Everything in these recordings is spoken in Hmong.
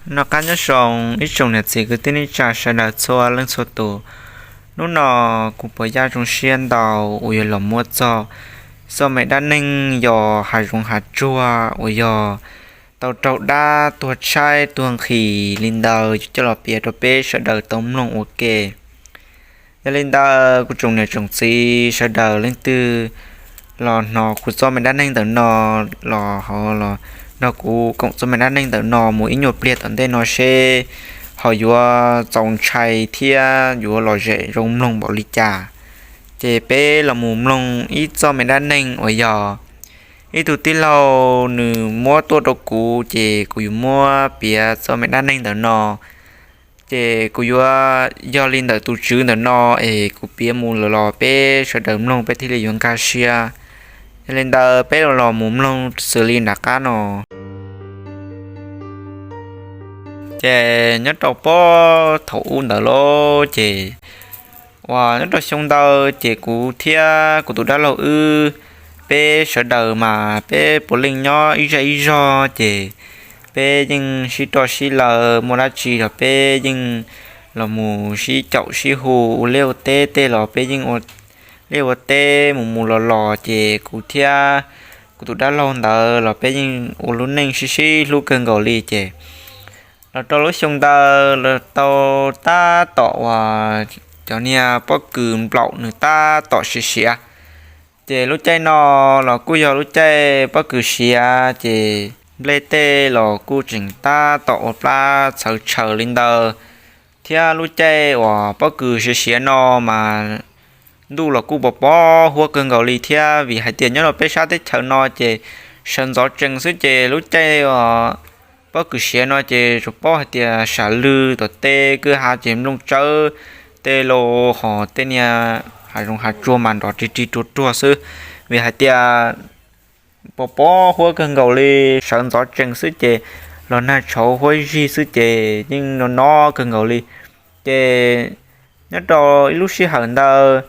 Noj qab nyob zoo ib tsoom niam txiv kwv tij neej tsa sawv daws txhua leej txhua tus. Hnub no kuv puas yaj zoo siab ntau uas yuav los muab txog txoj me dab neeg yog hav zoov hav tsuag uas yog tau raug dab tuag tshaib tuag nqhis li ntawd coj los piav rau peb sawv daws tau mloog ua ke. Yog li ntawd kuv tsoom niam tsoom txiv sawv daws leej twg los hnov kuv txoj me dab neeg ntawm no los ho los nrog kuv koom txoj me dab neeg ntawm no mus ib nyuag pliag tom ntej no seb ho yuav txaus ntshai thiab yuav lom zem zoo mloog npaum li cas. Ces peb los mus mloog ib txoj me dab neeg uas yog ib tug tij laug nws muab tuaj rau kuv, ces kuv yuav muab piav txoj me dab neeg ntawm no. Ces kuv yuav yog li ntawm tus tswv ntawm no es kuv piav mus lawm los peb sawv daws mloog peb thiaj li yuav nkag siab. Yog li ntawd peb los mus mloog xws li nram qab no. Ces nyob rau puag thaum ub ntawd lauj, ces uas nyob rau xyoo ntawd ces kuv thiab kuv tus dab laug wb, peb sawv daws mas peb puav leej nyob ib zej ib zog, ces peb yeej sib roj sib law, muaj dab tsi los peb yeej los mus sib caum sib hu ua liaj ua teb, tej los peb yeej ua liaj ua teb mus mus los los, ces kuv thiab kuv tus dab laug ntawd los peb yeej ua lub neej sib sib hlub kawg nkaus li. Ces los rau lub xyoo ntawd los tau tab tom uas cov niag pob kws nplaum nws tab tom siav siav. Ces lub caij no los kuj yog lub caij pob kws siav, ces nplej tej los kuj tseem tab tom ua plab txhawv tshaws li ntawd, thiab lub caij uas pob kws siav siav no mas ntuj los kuj pos pos huab kawg nkaus li thiab, vim hais tias nyob rau peb sab teb chaws no ces sawv ntxov tsees xwb, ces lub caij uas pob kws siav no ces tsuas paub hais tias sam lwg tom tej kwj ha ces nplooj tsawb tej los ho tej niag hav zoov hav tsuag mas nrov rig rig ruag ruag xwb, vim hais tias pos pos huab kawg nkaus li, sawv ntxov tsees xwb ces los nag tshauv huab zig xwb ces yeej no no kawg nkaus li. Ces nyob rau ib lub sij hawm ntawd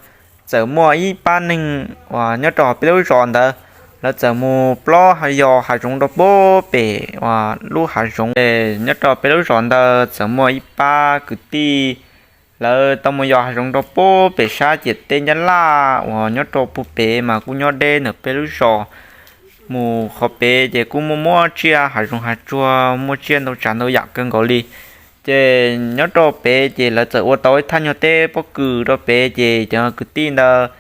txawm muaj ib pab neeg uas nyob rau peb lub zos ntawd, lawv txawm mus plob yos hav zoov rau puag pem uas lub hav zoov. Nyob rau peb lub zos ntawd txawm muaj ib pab kwv tij, lawv tau mus yos hav zoov rau puag pem sab ciam teb Nyab Laj uas nyob rau puag pem mas kuj nyob deb ntawm peb lub zos. Mus qhov pem ces kuj muaj muaj tsiaj hav zoov hav tsuag, muaj tsiaj ntau tsav ntau yam kawg nkaus li. Ces nyob rau pem ces lawv txawm ua tau ib thaj nyuag teb pob kws rau pem, ces cov kwv tij ntawd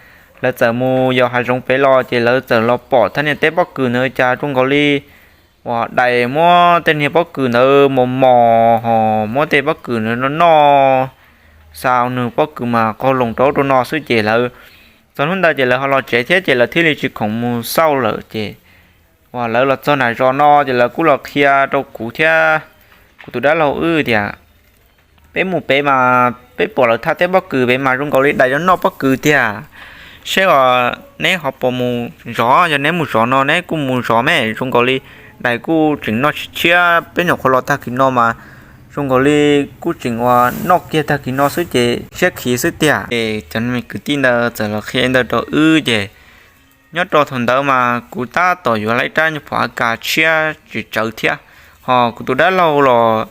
lawv txawm mus yos hav zoov pem los ces lawv txawm los pom thaj niag teb pob kws ntawd cas zoo nkaus li uas dais muab tej niag pob kws ntawd mos mos ho muab tej pob kws ntawd noj noj, xa nws pob kws mas qaug loos rau ub rau no xwb, ces lawv txog hnub ntawd ces lawv ho los tsev thiab ces lawv thiaj li tsis khoom mus xauj lawm. Ces uas lawv los txog nram zos no ces lawv kuj los qhia rau kuv thiab kuv tus dab laug wb tias peb mus pem mas peb pom lawv thaj teb pob kws pem mas zoo nkaus li dais noj pob kws tiag. Seb os, neb ho puas mus zov? Yog neb mus zov no neb kuj mus zov me, zoo nkaus li dais kuj tseem noj tshiab tshiab, peb nyuam qhuav los tag kis no mas zoo nkaus li kuj tseem uas noj kiag tag kis no xwb ces siab khiv xwb tiag. Es cov kwv tij ntawd txawm los qhia ntawd rau wb ces nyob rau thaum ntawd mas kuv tab tom yuav lawm rab nyuag phom A K tshiab tsis tsawv thiab, ho kuv tus dab laug los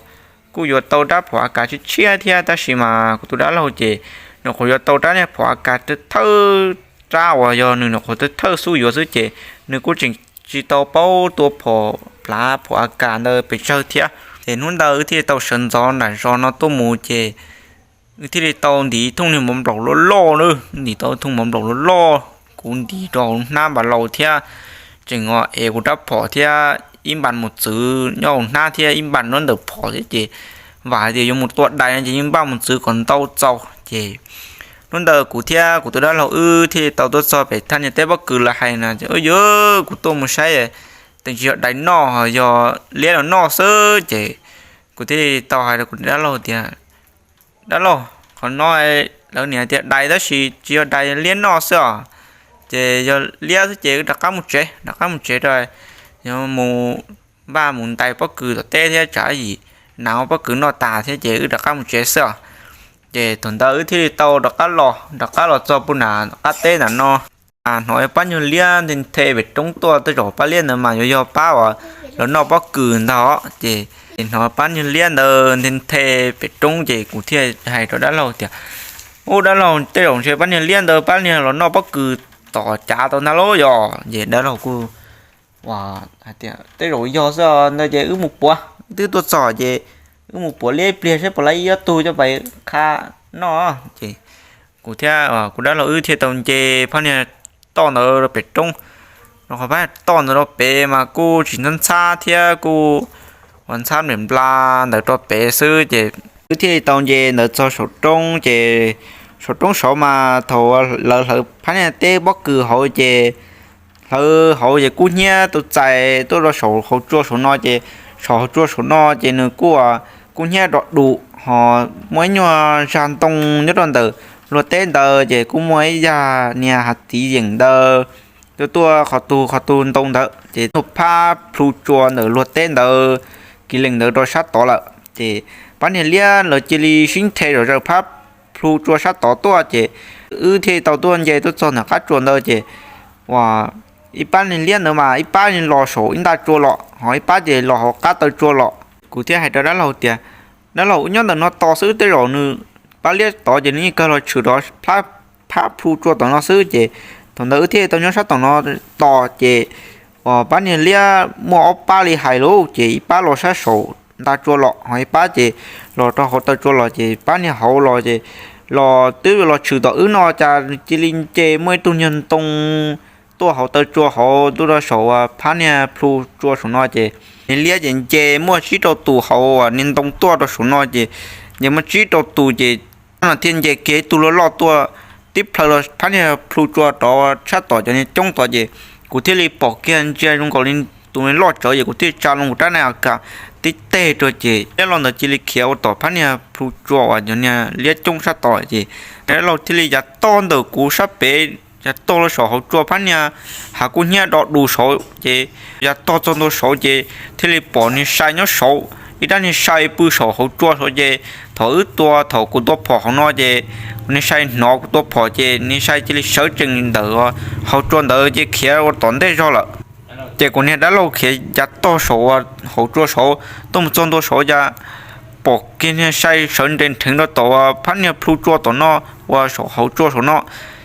kuj yuav tau rab phom A K tshiab tshiab thiab, tab sis mas kuv tus dab laug ces nws nyuam qhuav yuav tau rab niag phom A K thawj, rab uas yog nws nyuam qhuav thawj thawj xub yuav xwb ces nws kuj tseem tsis tau paub tua phom plav phom A K ntawd pes tsawg thiab. Ces hnub ntawd wb thiaj li tau sawv ntxov nram zos no tuaj mus ces wb thiaj li tau ntim thooj niag mov nplaum loj loj na, ntim tau thooj mov nplaum loj loj, kuv ntim rau hnab npas laus thiab tseem es kuv rab phom thiab ib npas mos txwv nyob hauv hnab thiab ib npas nyob ntawm phom thiab ces vam hais tias yuav mus tua dais no ces yeej npaj mos txwv kom ntau txaus. Ces hnub ntawd kuv thiab kuv tus dab laug wb thiaj li tau tuaj txog pem thaj niag teb pob kws lawv hais na, ces wb yuav kuv tuaj mus saib, teem tsis yog dais noj, yog liab los noj xwb. Ces kuv thiaj li tau hais rau kuv dab laug tias, dab laug, qhov no lawv niam tias dais tab sis tsis yog dais, yog liab noj xwb os. Ces yog liab xwb ces wb rov qab mus tsev, rov qab mus tsev rau, yog mus npaj mus ntais pob kws tom teb thiab tsam yim nas ua pob kws noj tas thiab ces wb rov qab mus tsev xwb os. Ces thaum ntawd wb thiaj li tau rov qab los, rov qab los txog puag nram qab teb ntawm no, hnov pab nyuag liab nthe nthe pem roob tuaj, tej zaum pab liab ntawd mas yuav yog pab uas los noj pob kws ntag. Ces Ces hnov pab niag liab ntawd nthe nthe pem roob ces kuv thiaj hais rau dab laug tias, Ub dab laug, tej zaum ntshe pab niag liab ntawd pab niag los noj pob kws tom cav tau ntag lauj yom. Ces dab laug kuj hais tias, Tej zaum yog xwb ntag ces wb mus puav, twb tuaj txog ces wb mus puav liab ib pliag saib puas laib ib ob tug coj pais qha noj. Ces kuv thiab kuv dab laug wb thiaj tau nce pab niag toj ntawd rau pem roob. Rau qhov pab niag toj ntawd rau pem mas kuj tsis ntxhab ntxhab thiab kuj ua ntxhab nplas nplas ntawd rau pem xwb ces wb thiaj li tau nce ntawd txog saum roob ces saum roob saud mas thaum lawv hlawv phab niag teb pob kws hauv ces hlawv hauv ces kub hnyiab tus txais tuaj rau saum hauv tsua saum no ces saum hauv tsua saum no ces nws kuj kub hnyiab do dus ho muaj ib nyuag zag ntoo nyob rau ntawm luag teb ntawd ces kuj muaj ib yag niag hav txiv yeem ntawd tuaj tuaj qhov tug qhov tug ntoo ntawd ces tuaj phab plhu tsua ntawm luag teb ntawd kiv lees ntawd rau sab tod lawm ces pab niag liab lawv cia li sib nthe zom zaws phab plhu tsua sab tod tuaj ces wb thiaj li tau tuaj nce tuaj txog ntawm qab tsua ntawd ces ua ib pab niag liab ntawd mas ib pab los saum ib nta tsua los ho ib pab ces los hauv qab taw tsua los. Kuv thiaj hais rau dab laug tias, Dab laug, wb nyob ntawm no tos xwb, tej zaum nws pab liab tod ces nws yeej kawg los tshwm rov phab plhu tsua tom no xwb ces thaum ntawd wb thiaj tau nyob sab tom no tos ces uas pab niag liab muaj ob pab li hais lauj ces ib pab los sab saum nta tsua los ho ib pab ces los rau hauv taw tsua los ces pab niag hauv los ces los twb los tshwm tom wb no cas cia li nce muaj ib tug niag ntoo tuaj hauv taw tsua hauv tuaj rau saum phab niag plhu tsua saum no ces niag liab ces nce muaj tsib rau tus hauv niag ntoo tuaj rau saum no ces nce muaj tsib rau tus ces no thiaj nce kiag ib tug loj loj tuaj tib plhaw los phab niag plhu tsua rov sab tom cov niag coob tod ces kuv thiaj li pom kiag ntsia zoo nkaus li tus niag loj tsawv ces kuv thiaj tsa loo kuv rab niag a kas tib teg rau ces liab loj ntawd cia li khiav ua tom phab niag plhu tsua uas cov niag liab coob sab tod ces dab laug thiaj li yav tog ntawm kuv sab pem yav tog los saum hauv tsua phab niag hav kub hnyiab do dus saud ces yav tog txog ntua saud ces thiaj li pom niag sai nyob saud ib rab niag sai pw saum hauv tsua saud ces thaum wb tua thaum kuv tua phom hauv no ces niag sai hnov kuv tua phom ces niag sai cia li sawv tsees ntawm hauv tsua ntawd ces khiav ua tom ntej zog lawm. Ces kuv niag dab laug khiav yav tog saum hauv tsua saud tuaj mus txog ntua saud cas pom kiag niag sai sawv nres nrheev rau tom phab niag plhu tsua tom no uas saum hauv tsua saum no.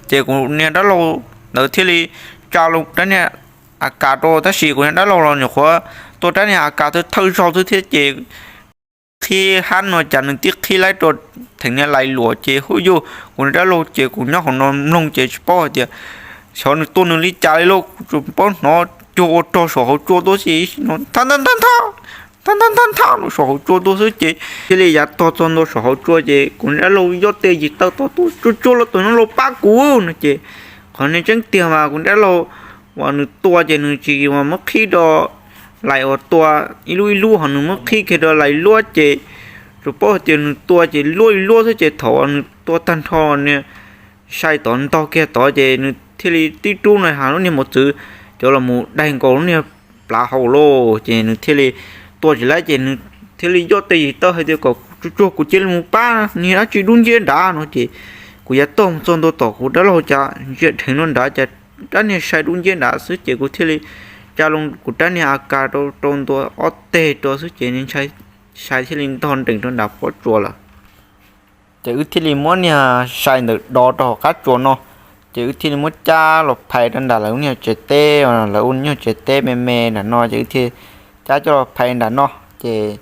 Ces kuv niag dab laug ntawd thiaj li tsa loo rab niag a kas rau tab sis kuv niag dab laug los nyuam qhuav tua rab niag a kas thawj thawj zaug xwb thiab ces qhib hab no cas nws tib qhib laib rau theem niag lais luam ces huj yug kuv niag dab laug ces kuv nyob hauv no mloog ces tsis paub hais tias xyov nws tua nws li cas li lauj, kuv tsuas paub hnov cuag ua rog saum hauv tsua tuaj xwb no, thab thab thab thab thab thab thab no saum hauv tsua tuaj xwb ces thiaj li yav tog txog ntua saum hauv tsua ces kuv niag dab laug yob tej yim taw tod tuaj tsuag tsuag los tus no los pab kuv no ces qhov niag tseeb tiag mas kuv niag dab laug uas nws tua ces nws tsis muab qhib rau lais uas tua ib lub ib lub ho nws muab qhib kiag rau lais luab ces tsuas paub hais tias nws tua ces luab li luab xwb ces thaum uas nws tua tag nrho niag sai tod ntog kiag tod ces nws thiaj li tib rub no has lub niag mos txwv cov los mus daig nkaus lub niag plav hau lauj ces nws thiaj li tua tsis laib ces nws thiaj li yob tej yim taw hais tias kom tsuag tsuag kuv cia li mus pab niag dab tsi dub nciab nrad no ces kuv yav tog mus txog ntua tom kuv dab laug cas ntsia dheev no nrad cas rab niag sai dub nciab nrad xwb ces kuv thiaj li tsa loo kuv rab niag a kas rau rau ntua ob teg rau xwb ces niag sai thiaj li ntog nrees rau nram pob tsuas lawm. Ces wb thiaj li muab niag sai ntawd do rau hauv qab tsuas no, ces wb thiaj li muab cab los phais rau nram lawv lub nyuag tsev teb, lawv ua nyuag tsev teb me me nram no ces wb thiaj cab coj los phais nram no. Ces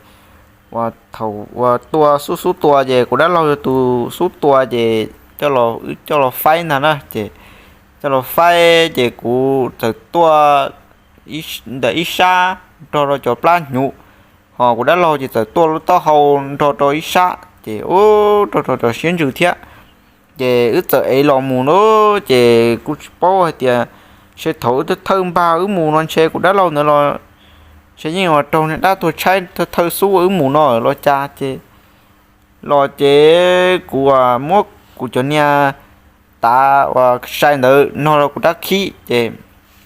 uas thaum uas tua xub xub tua ces kuv dab laug yog tus xub tua ces coj los, wb coj los faib ntag na ces coj los faib ces kuv txawm tuaj ntawm ib sab nrog rau cov plab hnyuv, ho kuv dab laug ces txawm tuaj lub taub hau nrog rau ib sab ces ub nrog rau cov siab ntsws thiab. Ces wb txawm ev los mus na, ces kuj tsis paub hais tias ntshe thaum wb thawj npag wb mus no ntshe kuv dab laug ntawd los ntshe yeej ua raug niag dab tuag tshaib thawj xub wb mus no los cas ces los ces kuv muab kuv cov niag tav uas sai ntawd nog rau kuv rab khib ces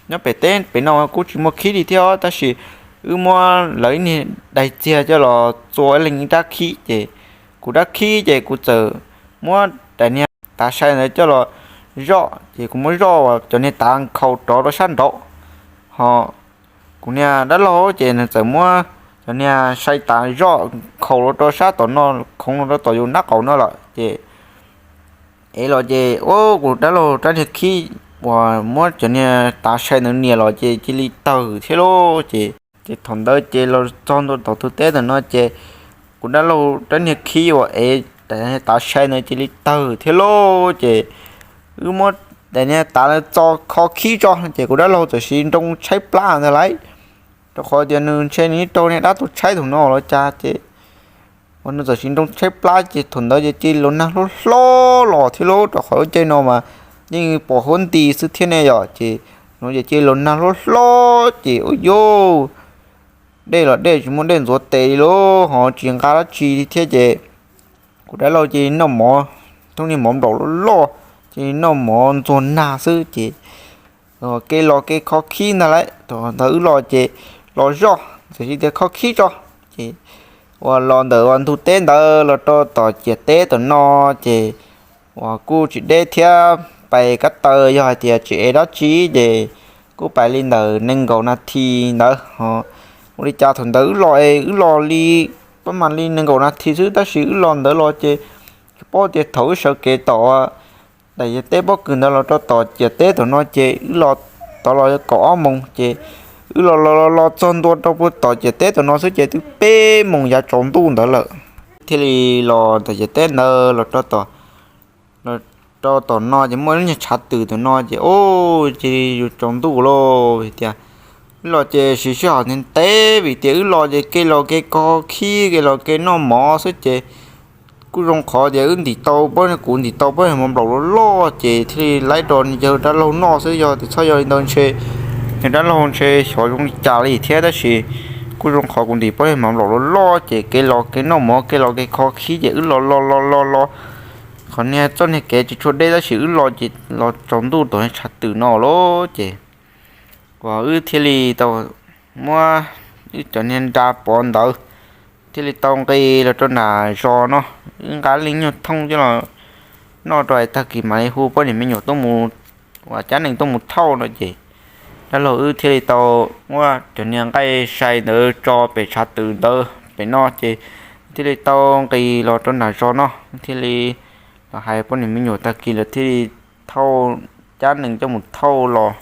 nyob pem teb pem no kuj tsis muaj khib li thiab tab sis wb muab lawv ib niag daim txiag coj los txua ib leeg ib rab khib ces kuv rab khib ces kuv txawm muab daim niag tav sai ntawd coj los zoj ces kuv muab zoj uas cov niag tav nkhaus rov rau sab nraud, ho kuv niag dab laug ces nws txawm muab cov niag sai tav zoj khoov los rau sab tom no, khoov los rau tom yus nrab qaum no lawm ces ev los ces ua kuv dab laug rab niag khib uas muab cov niag tav sai ntawd nias los ces cia li tawg thiab lauj. Ces ces thaum ntawd ces los txog ntua tom ntug teb ntawm no ces kuv dab laug rab niag khib uas ev tav sai ntawd cia li tawg thiab lauj. Ces wb muab daim niag tav ntawd txo kho khib tso ces kuv dab laug txawm siv nroo tshaib plab ntag lauj, rau qhov tias nws ntshe nws raug niag dab tuag tshaib thaum no los cas ces uas nws txawm siv nroo tshaib plab ces thaum ntawd ces cia li los nag hlob hlob los thiab lauj, rau qhov lub caij no mas yeej pom huab nti xwb thiab ne yom. Ces no ces cia li los nag hlob hlob ces ua yuj, dej los dej tsis muaj dej ntxuav tes li lauj, ho tsis nqa dab tsi li thiab ces kuv dab laug cia li noj mov, thooj niag mov nplaum loj loj, cia li noj mov ntxuag nag xwb ces kev los kev kho khib ntag lauj. Thaum ntawd wb los ces los zoj txawm tias kho khib tso ces uas los ntawm uas ntug teb ntawd los rau tom ciam teb tom no ces uas kuj tsis deb thiab, pais kab taw yog hais tias tsis ev dab tsi ces kuj pais li ntawm nees nkaum nas this ntawd ho. Ua li cas thaum ntawd wb los es wb los li pab mam li nees nkaum nas this xwb tab sis wb los ntawd los ces tsis paub tias thaum wb sawv kev tom daim teb pob kws ntawd los rau tom ciam teb tom no ces wb los tod los kaum ob moos ces wb los los los los txog ntua rau puag tom ciam teb tom no xwb ces twb peb moos yav tsaus ntuj ntawd lawm. Thiaj li los tom ciam teb ntawd los rau tom, los rau tom no ces muaj lub nyuag tshav twm tom no ces ua cia li yuav tsaus ntuj lauj. Vim tias wb los ces siv sij hawm ntev ntev vim tias wb los ces kev los kev kho khib kev los kev noj mov xwb ces kuj zoo qhov tias wb ntim tau pob, kuv ntim tau pob mov nplaum loj loj ces thiaj li laib rau yawg dab laug noj xwb, yog tias txhob yog li ntawd ntshe yawg dab laug ntshe xyov zoo li cas li thiab tab sis kuj zoo qhov kuv ntim pob mov nplaum loj loj ces kev los kev noj mov kev los kev kho khib ces wb los los los los los qhov niag txoj niag kev tsis tshua deb tab sis wb los ces los tsaus ntuj tom tshav twm no lauj. Ces uas wb thiaj li tau muab wb cov niag nra pov ntawd thiaj li tau nqis los rau nram zos no. Wb nqa ib leeg nyuag thooj coj los noj rau es tag kis mam li hu poj niam me nyuam tuaj mus, uas cab nees tuaj mus thauj no ces dab laug wb thiaj li tau muab cov niag nqaij sai ntawd tso pem tshav twm ntawd pem no ces thiaj li tau nqis los rau nram zos no thiaj li los hais poj niam me nyuam tag kis lawv thiaj li thauj, cab nees coj mus thauj los.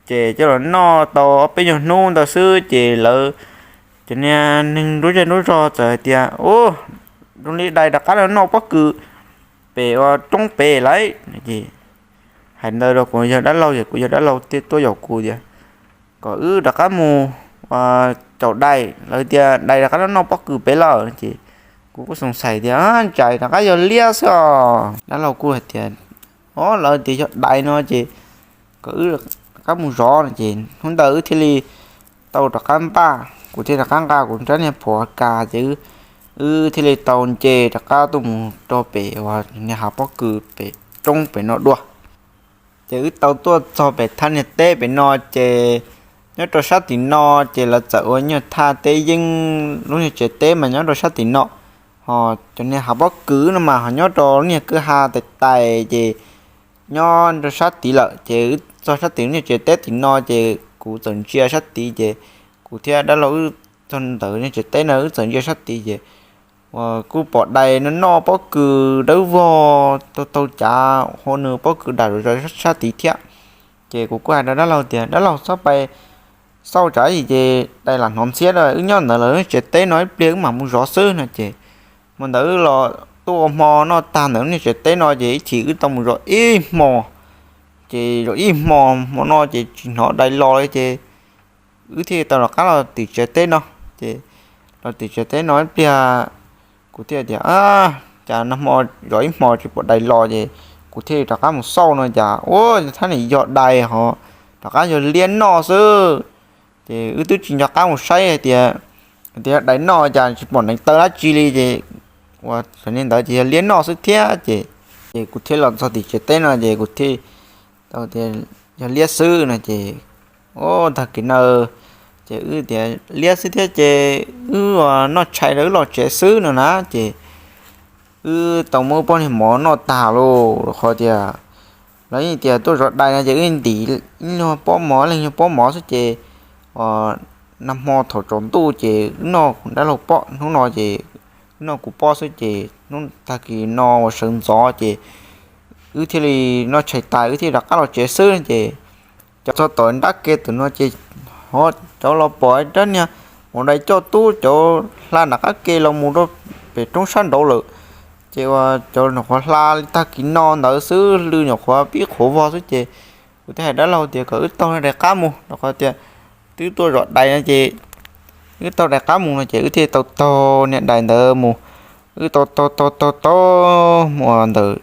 Ces coj los noj tau ob peb nyuag hnub ntawd xwb ces lawv cov niag neeg nruab zej nruab zog txawm hais tias, Ub, zoo li dais rov qab los noj pob kws pem ua roob pem lauj. Hais ntawd rau kuv yawg dab laug es kuv yawg dab laug thiaj tuaj yaum kuv tias kom wb rov qab mus caum dais. Lawv tias dais rov qab los noj pob kws pem lawm ces kuv kuj xoo xais tias, Ntshai rov qab yog liab xwb os. Dab laug kuj hais tias, O, lawv tias yog dais no ces kom wb rov qab mus zov no ces hnub ntawd wb thiaj li tau rov qab npaj, kuv thiaj rov qab nqa kuv rab niag phuam kas ces wb thiaj li tau nce rov qab tuaj mus rau pem uas niag hav pob kws pem roob pem no dua. Ces wb tau tuaj txog pem thaj niag teb pem no ces nyob rau sab tim no ces lawv txawm ua nyuag thaj teb yeeb, lub niag tsev teb mas nyob rau sab tim no, ho cov niag hav pob kws no mas ho nyob rau lub niag kwj ha tais tais ces nyob rau sab tid lawm. Ces wb txog sab tim lub niag tsev teb tim no ces kuv txawm ntsia sab tid ces kuv thiab dab laug wb txog ntawm niag tsev teb no wb txawm ntsia sab tid ces uas kuj pom dais no noj pob kws dawb vog taug taug cav, hauv nws pob kws dam zom zaws sab tid thiab. Ces kuv kuj hais rau dab laug tias, Dab laug, txhob pais xauj tsam ib ces dais lam hnov ntxhiab a, wb nyob ntawd lawm lub tsev teb no ib pliag wb mam mus zov xwb no ces hmo ntawd wb los tuaj ua hmo noj tag ntawm lub niag tsev teb no ces ib chim wb tau mus zov ib hmo. Ces zov ib hmo, hmo no ces tsis hnov dais los li ces wb thiaj tau rov qab los tim tsev teb no. Ces los tim tsev teb no ib pliag kuv thiaj tias, Cas nag hmo zov ib hmo tsis pom dais los? Ces kuv thiaj li rov qab mus xauj no cas ua thaj nim yog dais ho rov qab yog liab noj xwb. Ces wb twb tsis nco qab mus saib hais tias, tias yog dais noj cas tsis pom neev taw dab tsi li ces ua li ntawd ces yog liab noj xwb thiab ces. Ces kuv thiaj los txog tim tsev teb no ces kuv thiaj tau tias yog liab xwb no ces, o, tag kis no ces wb tias liab xwb thiab ces wb ua noj tshais rau wb los tsev xwb no na ces wb tau muab poj niag mov noj tag lauj, rau qhov tias lawv yeej tias tuaj zov dais no ces wb ntim ib nyuag pob mov leej nyuag pob mov xwb ces, o, nag hmo thaum tsaus ntuj ces wb noj kuv dab laug pob, hnub no ces wb noj kuv pob xwb ces hnub tag kis no uas sawv ntxov ces wb thiaj li noj tshais tas wb thiaj rov qab los tsev xwb ces cov txog tom nrab ke tam no ces ho cov los pom rab niag maum dais coj tub cov hla nram qab ke los mus rau pem roob sab nraud lawm. Ces uas cov nyuam qhuav hla li tag kis no ntawd xwb, lw nyuam qhuav pib qhuav vog xwb ces kuv thiaj hais dab laug tias kom wb taug niag dais qab mus, rau qhov tias twb tuaj zov dais no ces wb taug dais qab mus no ces wb thiaj taug taug niag dais ntawd mus. Wb taug taug taug taug taug mus ntawm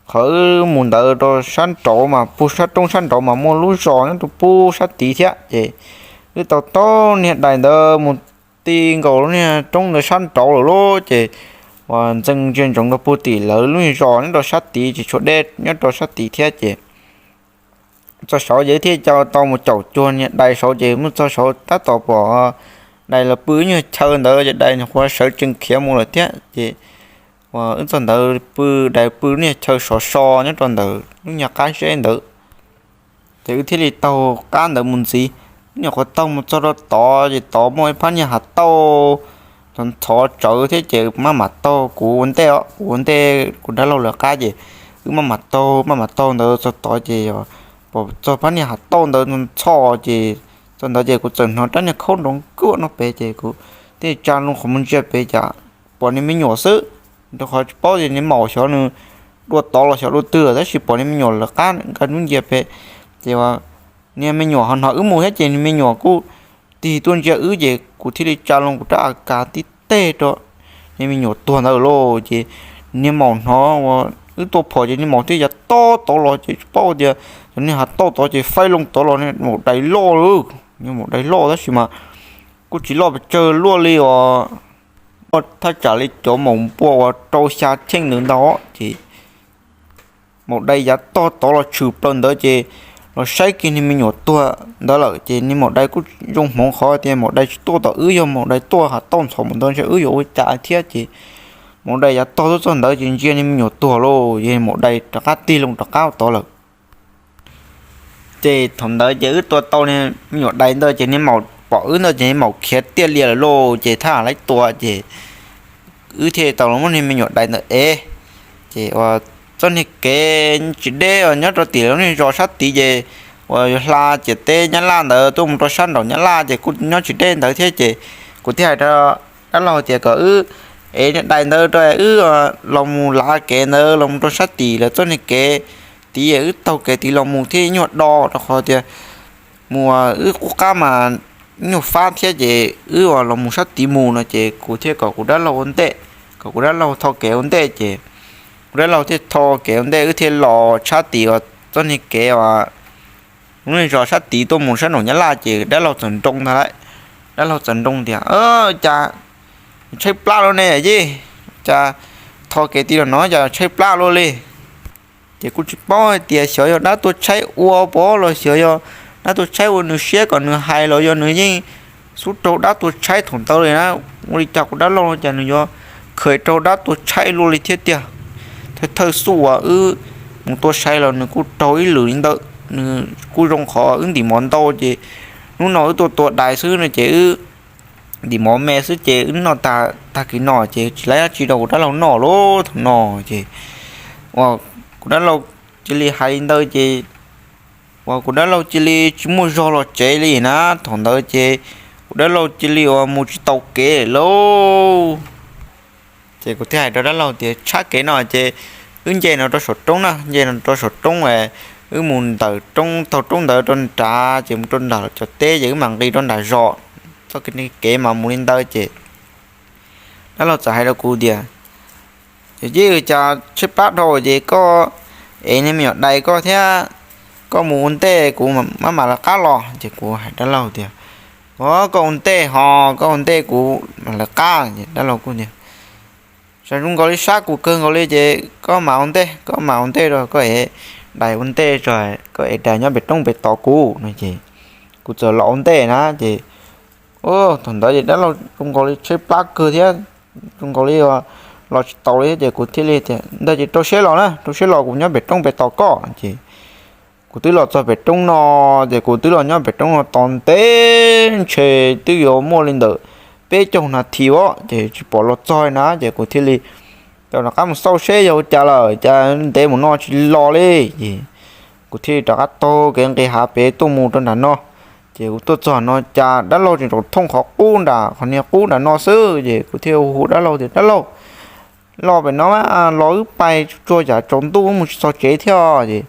qhov wb mus ntawd rau sab nraud mas pug sab roob sab nraud mas muaj lub zos nyob rau pub sab tid thiab ces wb taug taug niag dais ntawd mus ti nkaus lub niag roob ntawd sab nraud lawm lauj ces uas ntxeev ntsia ntsoov rau pug tim lawv lub niag zos nyob rau sab tid ces tshuav dej nyob rau sab tid thiab ces txog saud ces wb thiaj tau mus caum cuag niag dais saud ces mus txog saud tab tom pom dais los pw ib nyuag chaw ntawd ces dais nyuam qhuav sawv tsees khiav mus lawm thiab ces uas wb txog ntawd pw, dais pw lub niag chaw sov so nyob rau ntawm lub nyuag qab zeb ntawd. Ces wb thiaj li taug qab ntawd mus ntxiv. Wb nyuam qhuav taug mus txog rau tod ces tod muaj ib phab niag hav tauj ntxhov tsawv thiab ces maj mam taug kuv ua ntej os, kuv ua ntej kuv dab laug lawv qab ces wb maj mam taug maj mam taug ntawd txog tod ces pom txog phab niag hav tauj ntawd ntxhov ces txog ntawd ces kuv txawm hnov rab niag khaub nroo kuaj no pem ces kuv thiaj tsa loo qhov muag ntsia pem cas pom niag me nyuam xwb, rau qhov tsis paub tias niag maum xyov nws dua tod los xyov dua twg tab sis pom niag me nyuam lawv qab nkag ntub ncia pem. Ces niag me nyuam ho hnov wb mus thiab ces niag me nyuam kuj tig tuaj ntsia wb ces kuv thiaj li tsa loo kuv rab AK tib teg rau niag me nyuam tuag ntawd lauj. Ces niag maum hnov uas wb tuaj phom ces niag maum thiaj yav toj tod los ces tsis paub tias cov niag hav toj tod ces faib loo tod los niag maum dais loj lauj, niag maum dais loj tab sis mas kuj tsis loj pes tsawg luaj li os, muaj thaj tsam li cov maum npua uas rau xya cheej ntawd ntau ces maum dais yav toj tod los tshwm plaws ntawd ces los saib kiag niag me nyuam tuag ntawd lawm ces niag maum dais kuj zoo hmoov qhov tias maum dais tsis tuaj tom wb, yog maum dais tuaj hav toj ntxhov mus ntawd ntshe wb yuav ua cas thiab ces maum dais yav tog tuaj txog ntawd ces ntsia niag me nyuam tuag lauj, yog maum dais rov qab tig loo rov qab tod lawm. Ces thaum ntawd ces wb tua tau niag me nyuam dais ntawd ces niag maum pom wb ntawd ces niag maum khiav tiaj lias lawm lauj, ces thaj laib tua ces wb thiaj tau los muab niag me nyuam dais ntawd ev. Ces uas txoj niag kev tsis deb uas nyob rau tim lub niag zos sab tid ces uas yuav hla ciam teb Nyab Laj ntawd tuaj mus rau sab nraum Nyab Laj ces kuj nyob tsis deb ntawd thiab ces kuv thiaj hais rau dab laug tias kom wb ev niag dais ntawd rau wb los mus lav kev ntawd los mus rau sab tim lawv txoj niag kev tid, wb taug kev tid los mus thiaj nyuag do rau qhov tias mus wb qub qab mas nyuag fab thiab ces wb los mus sab tid mus no ces kuv thiaj kom kuv dab laug ua ntej, kom kuv dab laug tho kev ua ntej ces kuv dab laug thiaj tho kev ua ntej wb thiaj los tshab tim uas txoj niag kev uas lub niag zos sab tid tuaj mus sab nraum Nyab Laj ces dab laug txawm nroo ntag lauj. Dab laug txawm nroo tias, Cas tshaib plab lawm ne yij? Cas tho kev tid los no cas tshaib plab luaj li? Ces kuj tsis paub hais tias xyov yog dab tuag tshaib ua pov los xyov yog dab tuag tshaib ua nws siab kom nws hais los yog nws yeej xub raug dab tuag tshaib thaum ntawd li na. Ua li cas kuv dab laug no cas nws yuav khaws raug dab tuag tshaib luaj li thiab tiag. Thawj thawj xub uas wb mus tua sai los nws kuj raug ib lwm li ntawd, nws kuj zoo qhov wb ntim mov ntau ces hnub no wb tuaj tua dais xwb no ces wb ntim mov me xwb ces wb noj tag kis no ces tsis laib dab tsi rau kuv dab laug noj lauj. Thaum no ces uas kuv dab laug cia li hais li ntawd ces uas kuv dab laug cia li tsis muaj zog los tsev li na. Thaum ntawd ces kuv dab laug cia li uas mus tsis tau kev lauj. Ces kuv thiaj hais rau dab laug tias, Tshab kev no ces wb nce no rau saum roob na, nce no rau saum roob, wb mus ntawm roob, taug roob ntawd rau nrad ces mus rau nram cov teb ces wb mam nqis rau nram zos. Txoj kev mas mus li ntawd ces dab laug txawm hais rau kuv tias, Yog ces cas tshaib plab dhau ces koj ev niag me nyuam dais koj thiab koj mus ua ntej, kuv maj mam lawv qab los. Ces kuv hais dab laug tias, Koj ua ntej ho, koj ua ntej kuv mam lawv qab. Ces dab laug kuj tias, Zoo nkaus li sab kuv kawg nkaus li ces koj mam ua ntej, koj mam ua ntej rau, koj ev dais ua ntej tso, koj ev dais nyob pem roob pem tod kuv no ces kuv txawm los ua ntej na ces thaum ntawd ces dab laug zoo nkaus li tshaib plab kawg thiab, zoo nkaus li los tsis tau li thiab ces kuv thiaj li tias, Ntawd ces rau siab los na, rau siab los kuv nyob pem roob pem tod koj. Ces kuv Kuv twb los txog pem roob no, ces kuv twb los nyob pem roob no tau ntev ntshe twb yuav muaj li ntawm peb caug nas this os, ces tsis pom los txog na, ces kuv thiaj li tau rov qab mus xauj seb yog ua cas lawm, cas ntev mus no tsis los li. Ces kuv thiaj li rov qab taug kev nqis hav pem tuaj mus rau nram no. Ces kuv tuaj txog no cas dab laug tseem tsaum thooj qhov qub nram, qhov niag qub nram no xwb. Ces kuv thiaj hu hu dab laug tias, Dab laug, los pem no, los wb pais tsuag yam tsaus ntuj mus tsis txog tsev thiab. Ces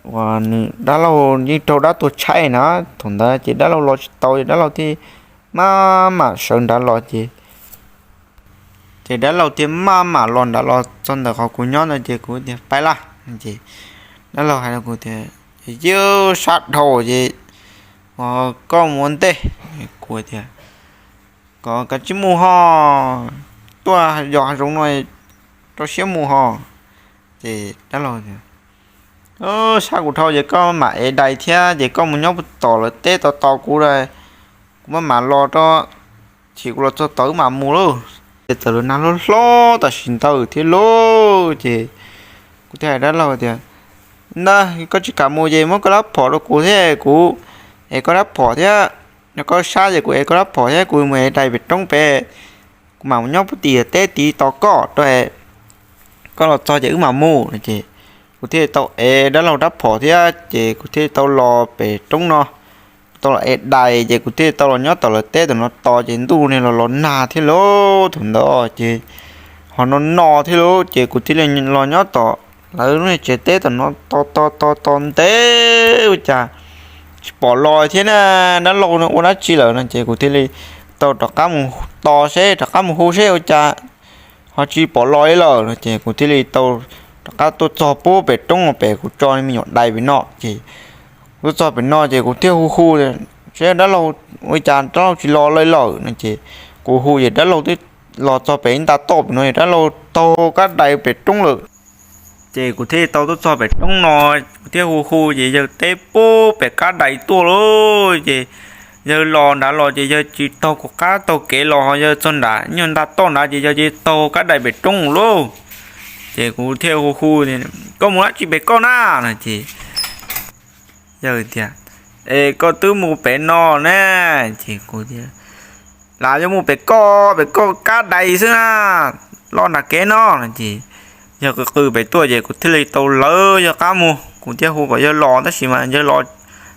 uas nws dab laug yeej raug dab tuag tshaib na, thaum ntawd ces dab laug los tsis tau, ces dab laug thiaj maj mam sawv nrad los ces ces dab laug thiaj maj mam los nrad los txog ntawm qhov kuv nyob ntawd ces kuv tias, Pais laj. Ces dab laug hais rau kuv tias, Ces sab dhau ces koj mus ua ntej. Kuv tias, Koj kav tsij mus ho, tuaj yos hav zoov no rau siab mus ho. Ces dab laug tias, Sab kuv dhau ces koj mam ev dais thiab ces koj mus nyob puag tom lawv teb tos tos kuv, kuv maj mam los rau, chim kuv los txog tod wb mam mus lauj. Ces txawm lawv nag hlob hlob tam sim ntawd thiab lauj. Ces kuv thiaj hais dab laug tias, Ntag, koj tsis kam mus ces muab koj rab phom rau kuv thiab kuv ev koj rab phom thiab. Yog koj sab ces kuv ev koj rab phom thiab kuv mus ev dais pem roob pem, kuv mam mus nyob puag tim teb tid tos koj rau, koj los txog ces wb mam mus. Ces kuv thiaj tau ev dab laug rab phom thiab ces kuv thiaj tau los pem roob no, tau los ev dais ces kuv thiaj tau los nyob tom lawv teb tom no tos ces ntuj niag los los nag thiab lauj. Thaum ntawd ces ho no no thiab lauj, ces kuv thiaj li los nyob tom lawv lub niag tsev teb tom no tos tos tos tos ntev ua cas tsis pom los thiab na, dab laug no ua dab tsi lawm no ces kuv thiaj li tau rov qab mus tos seb, rov qab mus hu seb ua cas ho tsis pom los li lawm no ces kuv thiaj li tau rov qab tuaj txog puag pem roob no pem kuv tso me nyuam dais pem no ces kuv tuaj txog pem no ces kuv thiaj hu hu seb dab laug, ua cas dab laug tsis los li lawm no ces kuv hu ces dab laug twb los txog pem ib nta toj pem no es dab laug taug kab dais pem roob lawm. Ces kuv thiaj tau tuaj txog pem roob no, kuv thiaj hu hu ces yawg teb puag pem kab dais tuaj lauj. Ces yawg los nrad los ces yawg tsis taug kuv qab taug kev los, yawg txog nram nyuag nta toj nrad ces yawg cia li taug kab dais pem roob lauj. Ces kuv thiaj hu hu, Koj mus dab tsi pem koj na? no ces yawg tias, Es koj twb mus pem no ne. Ces kuv tias, Lam yuav mus pem koj, pem koj kab dais xwb na, los nram kev no no ces yawg qw qw pem tuaj ces kuv thiaj li tau lawv yawg qab mus. Kuv thiaj hu kom yawg los tab sis mas yawg los,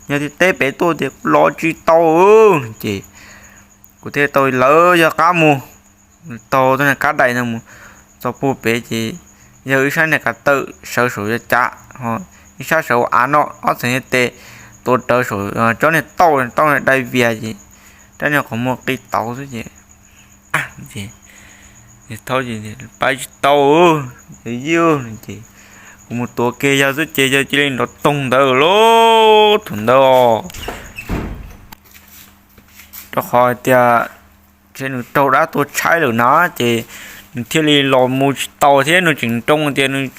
yawg thiaj teb pem tuaj tias, Los tsis tau. Ces kuv thiaj tau lawv yawg qab mus, taug txoj niag kab dais no mus txog puag pem ces yawg ib sab niag kav tawm sawv saum yawg cav, ib sab sawv hauv av no, ob txhais niag tes tuav rawv saum tsob niag tauj, tauj niag dai vias ces rab niag qhov muag qi tauv xwb ces, ces, Pais tsis tau, yawg ces kuv mus tuav kiag yawg xwb ces yawg cia li nrov toog ntawd lauj. Thaum ntawd rau qhov tias ntshe nws raug dab tuag tshaib lawm na, ces nws thiaj li los mus tsis tau thiab nws tseem nroo tias nws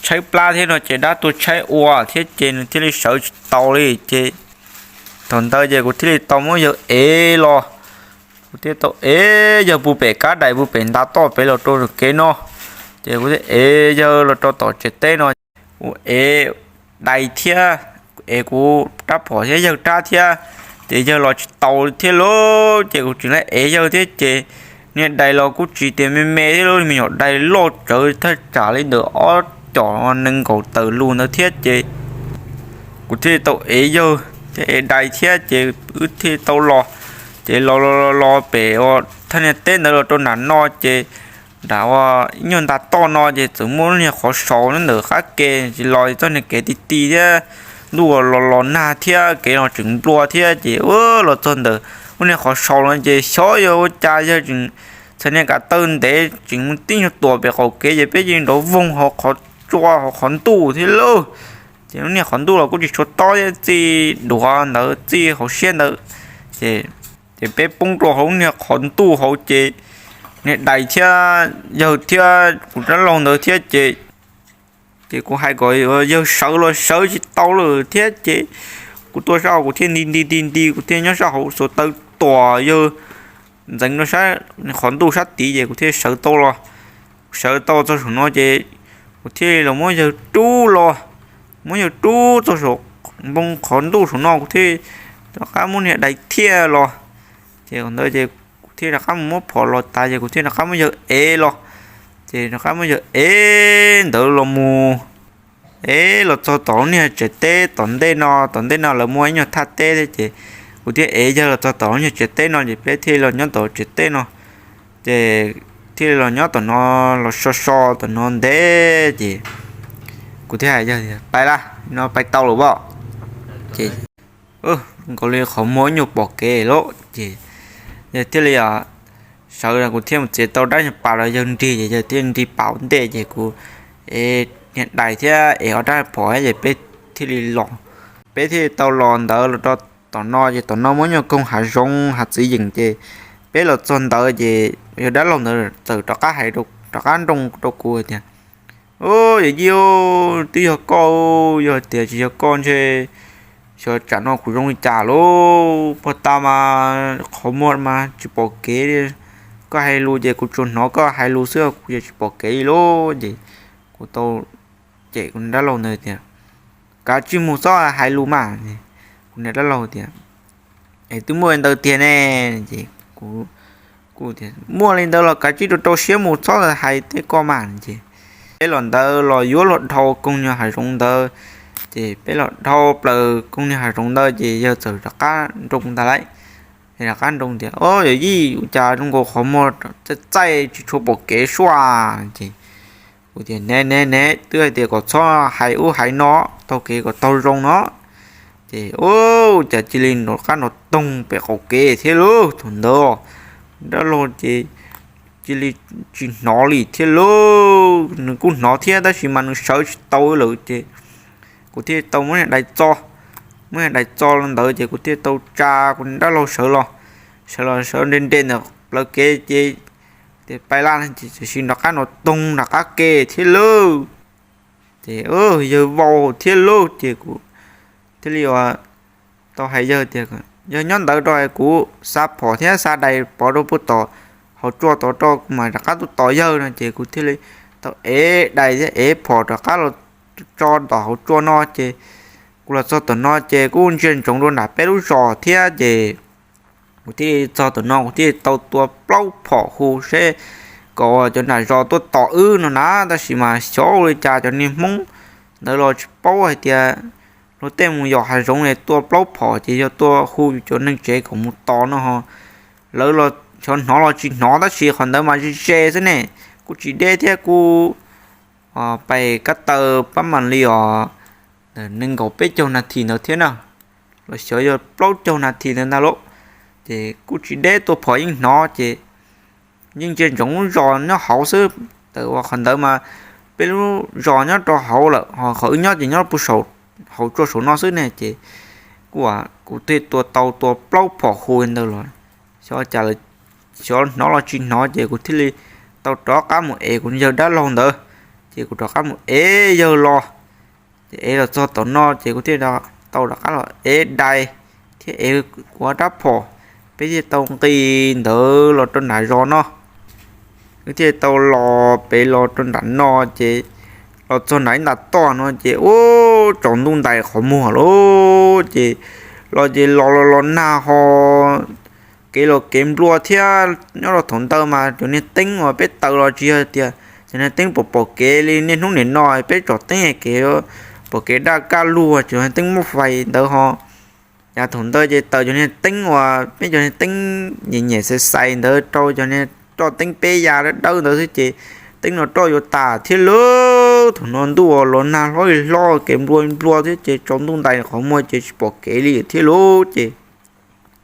tshaib plab thiab no ces dab tuag tshaib ua thiab ces nws thiaj li sawv tsis tau li ces thaum ntawd ces kuv thiaj li tau muab yawg ev los, kuv thiaj tau ev yawg puag pem kab dais puag pem nta toj pem los rau kev no, ces kuv thiaj ev yawg los rau tom tsev teb no, kuv ev dais thiab, ev kuv rab phom thiab yawg rab thiab, ces yawg los tsis tau thiab lauj, ces kuv tseem ev yawg thiab ces niag dais los kuj tsis tias me me thiab lauj, me nyuam dais loj tsawv thaj tsam li ntawm ob com nees nkaum tawm lus ntawd thiab ces kuv thiaj li tau ev yawg thiab ev dais thiab ces wb thiaj li tau los, ces los los los pem ua thaj niag teb ntawd los rau nram no ces nram ua ib nyuag nta toj no ces txawm muaj lub niag qhov saud nyob ntawm qab ke, tsis los txoj niag kev ti ti thiab ntuj los los nag thiab kev los tseem nplua thiab ces ua los txog ntawm lub niag qhov saud no ces xyov yog ua cas yawg tseem txhais niag kav taw ntev tseem mus tib nyuag tuam pem qaum kev ces peb cia li nrov voog hauv qhov tsua hauv qhov ntuj thiab lauj. Ces lub niag qhov ntuj los kuj tsis tshua tob thiab txij duav ntawd txij hauv siab ntawd, ces, ces peb poob rau hauv lub niag qhov ntuj hauv ces niag dais thiab yawg thiab kuv rab laug ntawd thiab ces, ces kuv hais kom yawg sawv los sawv tsis tau lawm thiab ces kuv tuaj sab hauv kuv thiaj nti nti nti nti kuv thiaj nyob sab hauv xuas taw tuam yawg ntxeev rau sab qhov ntuj sab tid ces kuv thiaj sawv tau los. Kuv sawv tau txog saum no ces kuv thiaj los muab yawg rub los, muab yawg rub txog saum npoo qhov ntuj saum no, kuv thiaj rov qab muab niag dais thiaj los. Ces thaum ntawd ces kuv thiaj rov qab mus muab phom los tas ces kuv thiaj rov qab muab yawg ev los. Ces rov qab muab yawg ev ntawd los mus, ev los txog tom lub niag tsev teb tom ntej no. Tom ntej no lawv muaj ib nyuag thaj teb thiab ces kuv thiaj ev yawg los txog tom lub niag tsev teb no ces peb thiaj los nyob tom tsev teb no. Ces thiaj los nyob tom no, los so so tom no ntev ces kuv thiaj hais yawg tias, Pais lawm, no pais tau lawm os. Ces nkaus li qhov muag ib nyuag pom kev lawm ces yawg thiaj li sawv, kuv thiaj mus txiav tau dab nyuag pas rau yawg nrig ces yawg thiaj nrig pas ua ntej ces kuv ev niag dais thiab ev ob rab phom ces peb thiaj li los. Peb thiaj li tau los ntawd los rau tom no ces tom no muaj nyuag koog hav zoov hav txiv yeem ces peb los txog ntawd ces yawg dab laug ntawd txawm rov qab hais, rov qab nroo rau kuv tias, Au, yawm yij, twb yog koj, yog tias tsis yog koj ntshe xyov tsam no kuv zoo li cas lauj. Puag ta mas qhov muag mas tsis pom kev li. Koj hais lus ces kuv tsuas hnov koj hais lus xwb, kuv yeej tsis pom kev li lauj. Ces kuv tau cem kuv dab laug ntawd tias, Kav tsij mus txhob hais lus mas. Kuv niag dab laug tias, Es twb muaj li ntawd tiag ne. Ces kuv, Muaj li ntawd los kav tsij rau rau siab mus txhob hais tej koj mas. Ces peb los ntawd los yuav luag dhau koog nyuag hav zoov ntawd. Ces peb los dhau plaws koog nyuag hav zoov ntawd ces yawg txawm rov qab nroo ntag lauj. Rov qab nroo tias, Au, yawm yij, ua cas zoo nkaus qhov muag txaij txaij tsis tshua pom kev suab. Ces kuv tias, Ne ne ne, twb hais tias kom txhob hais ub hais no, taug kev kom taug zoo no. Ces ua cas cia li rov qab nrov toog pem qaum kev thiab lauj. Thaum ntawd dab laug ces cia li tsis hnov li thiab lauj. Nws kuj hnov thiab tab sis mas nws sawv tsis tau lawm ces kuv thiaj tau muab niag dais txo, muab niag dais txo los ntawd ces kuv thiaj tau tsa kuv dab laug sawv los, sawv los sawv nre nre ntawm plawv kev ces tias, Pais lawm, ces tam sim nrov qab nrov toog nram qab ke thiab lauj. Ces yawg vau thiab lauj. Ces kuv thiaj li tau hais yawg tias, Yog nyob ntawd rau kuv xa phom thiab xa dais pov rau puag tom hauv tsua tod rau kuv mam rov qab tuaj tos yawg no. Ces kuv thiaj li tau ev dais thiab ev phom rov qab los tso tom hauv tsua no ces kuv los txog tom no ces kuj ntsia ntsoov rau nram peb lub zos thiab ces kuv thiaj li txog tom no kuv thiaj li tau tua plaub phom hu seb kom cov nram zos tuaj tos wb no na. Tab sis mas xyov ua li cas cov niag Hmoob ntawd los tsis paub hais tias luag tej mus yos hav zoov es tua plaub phom ces yog tua hu cov neeg tsev kom mus tos no ho. Lawv los xyov hnov los tsis hnov tab sis qhov ntawd mas ze ze xwb ne, kuj tsis deb thiab kuj pais kab taw pab mam li os nees nkaum peb caug nas this ntawd thiab na, los xyov yog plaub caug nas this ntawd ntag lauj. Ces kuj tsis deb, tua phom yeej hnov ces yeej ntsia ntsoov lub zos nyob hauv xwb. Tawm ua qhov ntawd mas peb lub zos nyob rau hauv lawm ho qhov wb nyob ces nyob puag saum hauv tsua saum no xwb ne ces kuj kuv thiaj tua tau tua plaub phom hu ntawd los xyov cas, xyov hnov los tsis hnov ces kuv thiaj li tau rov qab mus ev kuv yawg dab laug ntawd. Ces kuv rov qab mus ev yawg los, ces ev los txog tom no ces kuv thiaj tau rov qab los ev dais thiab ev kuv ob rab phom, peb thiaj tau nqis ntawd los rau nram zos no. Wb thiaj tau los pem los rau nram no ces los txog nram ib nta toj no ces ub tsaus ntuj ntais qhov muag lauj. Ces los ces los los los nag ho kev los kev nplua thiab. Nyob rau thaum ntawd mas cov niag teeb uas peb taws los tsis yog tias cov niag teeb pom pom kev li niaj hnub niam no, peb tsom teeb kev pom kev daj kaj lug, cov niag teeb muab fais ntawd ho. Yav thaum ntawd ces taws cov niag teeb uas peb cov niag teeb nyem nyem xais xais ntawd rau cov niag roj teeb peb ya dawb dawb ntawd xwb ces teeb no roj yuav tas thiab lauj. Thaum no ntuj los nag hlob li hlob, kev nplua nplua thiab ces tsaus ntuj ntais qhov muag ces tsis pom kev li thiab lauj. Ces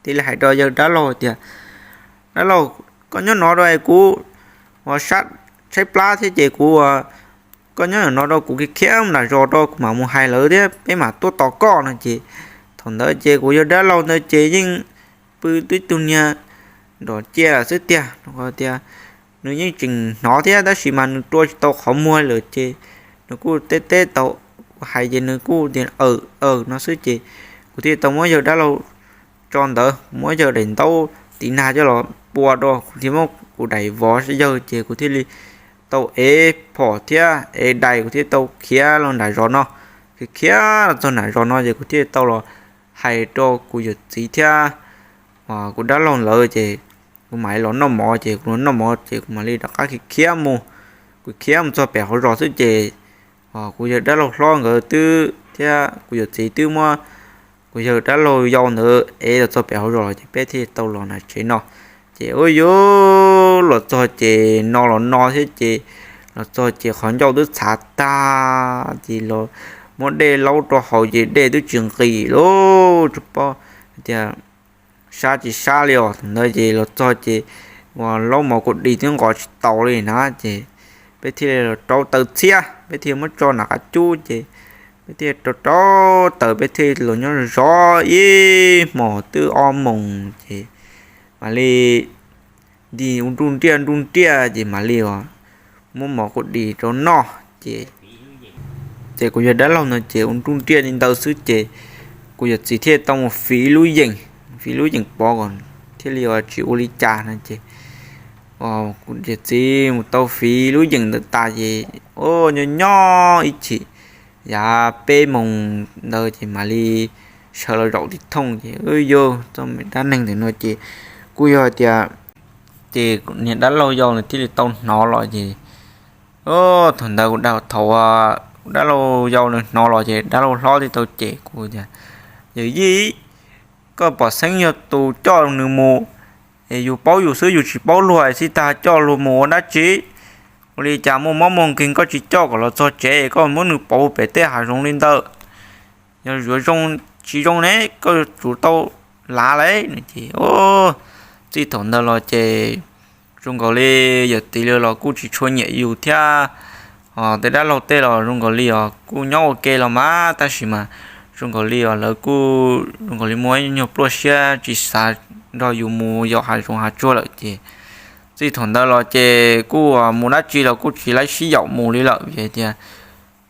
thiaj li hais rau yawg dab laug tias, Dab laug, koj nyob no rau kuv ua sab tshaib plab thiab ces kuv, koj nyob no rau kuv khiav khiav mus nram zos rau kuv mam mus hais lawv thiab peb mam tuaj tos koj no. Ces thaum ntawd ces kuv yawg dab laug ntawd ces yeej pw twb tug niag nrom cia lawm xwb tiag, tias nws yeej tseem hnov thiab tab sis mas nws rua tsis tau qhov muag lawm ces nws kuj teb teb tau hais ces nws kuj tias aw aw no xwb ces kuv thiaj tau muab yawg dab laug tso ntawd, muab yawg daim ntaub tiv nag coj los pua rau kuv thiaj muab kuv daim vov yawg ces kuv thiaj li tau ev phom thiab ev dais kuv thiaj tau khiav los nram zos no. khiav khiav los txog nram zos no ces kuv thiaj tau los hais rau kuv yawm txiv thiab kuv dab laug lawv ces kuv mam li los noj mov ces kuv los noj mov ces kuv mam li rov qab khiav khiav mus. Kuv khiav mus txog pem hauv zos xwb ces kuv yawg dab laug hlob nkawd twb thiab kuv yawm txiv twb muab kuv yawg dab laug yau ntawd ev los txog pem hauv zos ces peb thiaj tau los nram tsev no. Ces ua yuav los txog ces no los no thiab ces los txog ces qhov ncauj twb txhav tag ces los muab dej laub rau haus ces dej twb tsis nqis lawm, tsis paub tias sab tsis sab li os. Thaum ntawd ces los txog ces uas laub mov kuv dis twb nqos tsis tau li na ces peb thiaj li los rauv taws txhiab, peb thiaj muab tso nram qab cub ces peb thiaj rauv rauv taws, peb thiaj los nyob zov ib hmos twb ob moos ces mam li nti ua nruj nriaj nruj nriaj ces mam li os muab mov kuv dis rau noj ces ces kuv yawg dab laug no ces ua nruj nriaj li ntawd xwb ces kuv yawm txiv thiaj tau mus fiv lub yeem, fiv lub yeem pov kom thiaj li tsis ua li cas no ces kuv yawm txiv mus tau fiv lub yeem ntawd tas ces ua nyob nyob ib chim yav peb moos ntawd ces mam li sawv los zaum tib thooj ces yog txoj me dab neeg ntawm no ces kuj yog hais tias ces niag dab laug yau nws thiaj li tau hnov los ces thaum ntawd kuv dab, thaum kuv dab laug yau nws hnov los ces dab laug hlob thiaj tau cem kuv tias, Yawm yij, koj pom xeeb yog tus coj nws mus, es yus paub yus xwb yus tsis paub luag xij tag coj luag mus ua dab tsi? Ua li cas muaj mob muaj nkeeg koj tsis coj kom los txog tsev es koj muab nws pauv pem tej hav zoov li ntawd? Yog yuav zoo tsis zoo ne koj yuav tsum tau lav lawm no ces txij thaum ntawd los ces zoo nkaus li yawm txiv li los kuj tsis tshua nyiam yus thiab. Tej dab laug tej los zoo nkaus li os kuj nyob ua ke los mas tab sis mas zoo nkaus li os lawv kuj zoo nkaus li muaj ib nyuag pluaj siab tsis xav nrog yus mus yos hav zoov hav tsuag lawm ces txij thaum ntawd los ces kuj mus dab tsi los kuj tsis laib sib yaum mus li lawm vim hais tias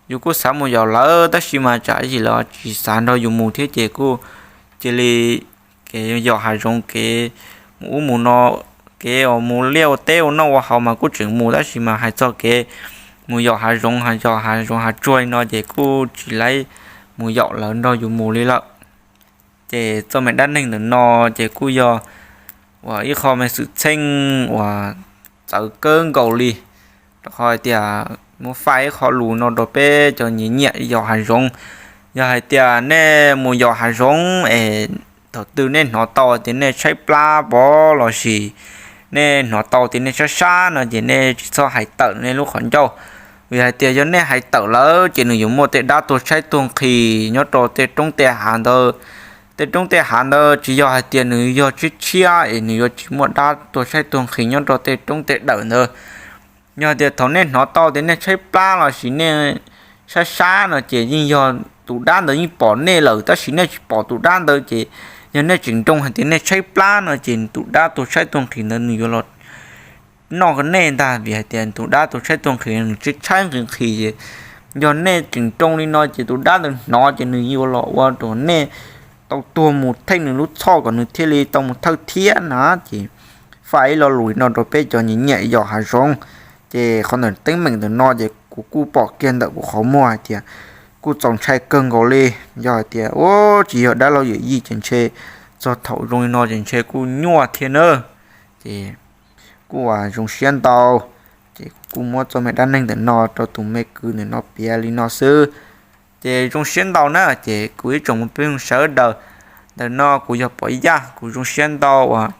yus kuj xav mus yos lawv tab sis mas tsam ib yim lawv tsis xav nrog yus mus thiab ces kuj cia li kev yos hav zoov kev mus ub mus no, kev mus liaj ua teb ua noj ua haus mas kuj tseem mus tab sis mas hais txog kev mus yos hav zoov yos hav zoov hav tsuag li no ces kuj tsis laib mus yaum lawv nrog yus mus li lawm. Ces txoj me dab neeg ntawm no ces kuj yog uas ib qho me xwm txheej uas txawv kawg nkaus li, rau qhov hais tias muab faj ib qho lus no rau peb cov nyiam nyiam yos hav zoov. Yog hais tias nej mus yos hav zoov es thaum twg nej hnov tau tias nej tshaib plab pov lossis nej hnov tau tias nej sab sab no ces nej tsis txhob hais tawm nej lub qhov ncauj, vim hais tias yog nej hais tawm lawm ces nws yuav muaj tej dab tuag tshaib tuag nqhis nyob rau tej roob tej hav ntawd. Tej roob tej hav ntawd tsis yog hais tias nws yog tshiab tshiab es nws yuav tsis muaj dab tuag tshaib tuag nqhis nyob rau tej roob tej dawm ntawd. Yog hais tias thaum nej hnov tau tias nej tshaib plab lossis nej sab sab no ces yeej yog tus dab ntawd yeej pom nej lawm tab sis nej tsis pom tus dab ntawd ces yog nej tseem nroo hais tias nej tshaib plab no ces tus dab tuag tshaib tuag nqhis ntawd nws yuav los noj nej ntag vim hais tias tus dab tuag tshaib tuag nqhis nws tshaib tshaib nqhis nqhis es yog nej tseem nroo li no ces tus dab ntawd hnov ces nws yuav los ua rau nej tau tuag mus theej nws lub txhoj kom nws thiaj li tau mus thawj thiab na. Ces faj ib lo lus no rau peb cov nyiam nyiam yos hav zoov. Ces qhov ntawm teeb meem ntawm no ces kuv kuj pom kiag ntawm kuv qhov muag hais tias kuj txaus ntshai kawg nkaus li. Yog hais tias ua tsis yog dab laug yawm yij ces ntshe txog thaum zoo li no ces ntshe kuj nyuaj thiab na. Ces kuj ua zoo siab ntau, ces kuv kuj muab txoj me dab neeg ntawm no rau tus me kwv ntawm no piav li no xwb. Ces zoo siab ntau na ces kuv ib tsoom phooj ywg sawv daws, ntawm no kuv yog Pov Yaj, kuv zoo siab ntau uas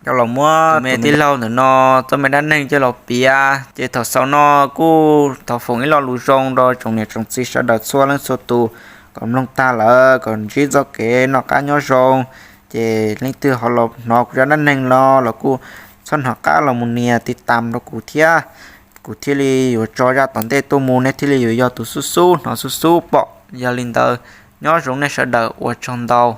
coj los muab tus me tij laug ntawm no txoj me dab neeg coj los piav. Ces thaum xaus no kuj thov foom ib lo lus zoo rau tsoom niam tsoom txiv sawv daws txhua leej txhua tus kom mloog tag lawm kom ntsib txoj kev noj qab nyob zoo. Ces leej twg ho los hnov kuv zaj dab neeg no los kuj txhob hnov qab los mus nias tiv tam rau kuv thiab, kuv thiaj li yuav tso zaj tom ntej tuaj mus nej thiaj li yuav yog tus xub xub hnov xub xub pom. Yog li ntawd, nyob zoo nej sawv daws, ua tsaug ntau.